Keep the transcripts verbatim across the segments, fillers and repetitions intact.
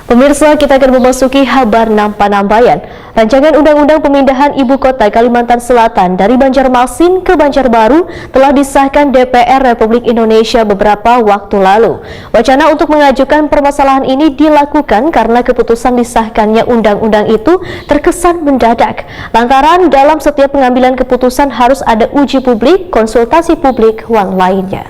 Pemirsa, kita akan memasuki habar nang panambayan. Rancangan Undang-Undang Pemindahan Ibu Kota Kalimantan Selatan dari Banjarmasin ke Banjarbaru telah disahkan D P R Republik Indonesia beberapa waktu lalu. Wacana untuk mengajukan permasalahan ini dilakukan karena keputusan disahkannya undang-undang itu terkesan mendadak. Lantaran dalam setiap pengambilan keputusan harus ada uji publik, konsultasi publik, wan lainnya.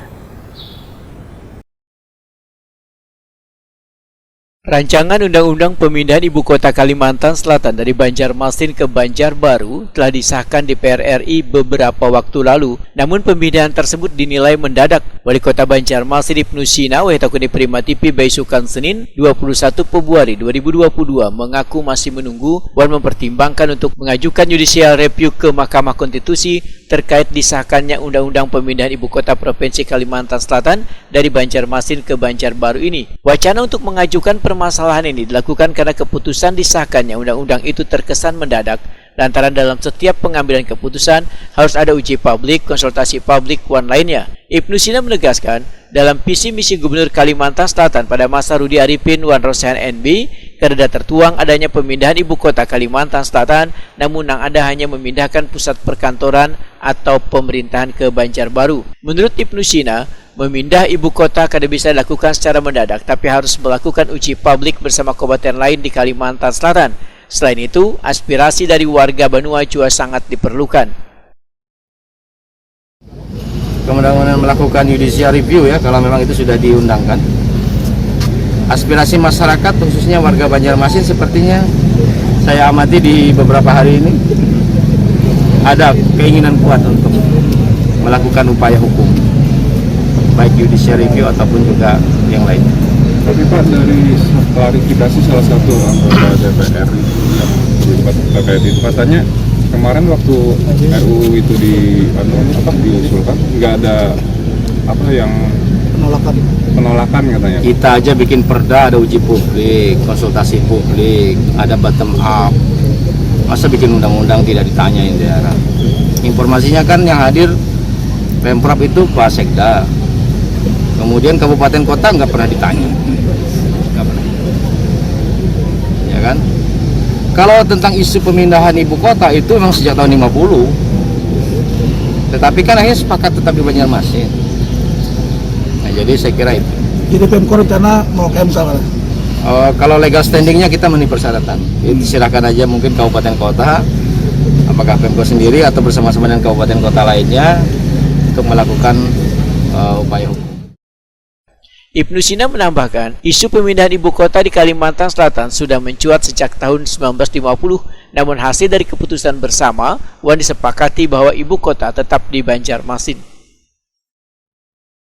Rancangan Undang-Undang Pemindahan Ibu Kota Kalimantan Selatan dari Banjarmasin ke Banjarbaru telah disahkan D P R R I beberapa waktu lalu. Namun, pemindahan tersebut dinilai mendadak. Wali Kota Banjarmasin, Ibnu Sina, wayah takuni Prima T V baisukan Senin, dua puluh satu Februari dua ribu dua puluh dua, mengaku masih menunggu wan mempertimbangkan untuk mengajukan judicial review ke Mahkamah Konstitusi terkait disahkannya Undang-Undang Pemindahan Ibu Kota Provinsi Kalimantan Selatan dari Banjarmasin ke Banjarbaru ini. Wacana untuk mengajukan permasalahan ini dilakukan karena keputusan disahkannya undang-undang itu terkesan mendadak, lantaran dalam setiap pengambilan keputusan harus ada uji publik, konsultasi publik, wan lainnya. Ibnu Sina menegaskan, dalam visi misi Gubernur Kalimantan Selatan pada masa Rudi Arifin wan Rosehan N B, kadada tertuang adanya pemindahan ibu kota Kalimantan Selatan, namun nang ada hanya memindahkan pusat perkantoran atau pemerintahan ke Banjarbaru. Menurut Ibnu Sina, memindah ibu kota kada bisa dilakukan secara mendadak, tapi harus melakukan uji publik bersama kabupaten lain di Kalimantan Selatan. Selain itu, aspirasi dari warga banua jua sangat diperlukan. Kemudian melakukan judicial review ya, kalau memang itu sudah diundangkan. Aspirasi masyarakat, khususnya warga Banjarmasin, sepertinya saya amati di beberapa hari ini ada keinginan kuat untuk melakukan upaya hukum, baik judicial review ataupun juga yang lain. Tapi Pak, dari klarifikasi salah satu anggota D P R yang terlibat terkait itu, katanya kemarin waktu R U U itu di anu apa diusulkan, nggak ada apa yang penolakan. Penolakan katanya. Kita aja bikin perda, ada uji publik, konsultasi publik, ada bottom up. Masa bikin undang-undang tidak ditanyain daerah? Informasinya kan yang hadir Pemprov itu Pak Sekda. Kemudian kabupaten kota nggak pernah ditanya. Nggak pernah. Ya kan? Kalau tentang isu pemindahan ibu kota itu memang sejak tahun lima puluh. Tetapi kan akhirnya sepakat tetap di Banjarmasin. Nah, jadi saya kira itu. Jadi Pemko rencana mau ke M K lah. Uh, kalau legal standingnya kita memenuhi persyaratan. Jadi silakan aja mungkin kabupaten kota, apakah Pemko sendiri atau bersama-sama dengan kabupaten kota lainnya untuk melakukan uh, upaya hukum. Ibnu Sina menambahkan, isu pemindahan ibu kota di Kalimantan Selatan sudah mencuat sejak tahun sembilan belas lima puluh, namun hasil dari keputusan bersama wan disepakati bahwa ibu kota tetap di Banjarmasin.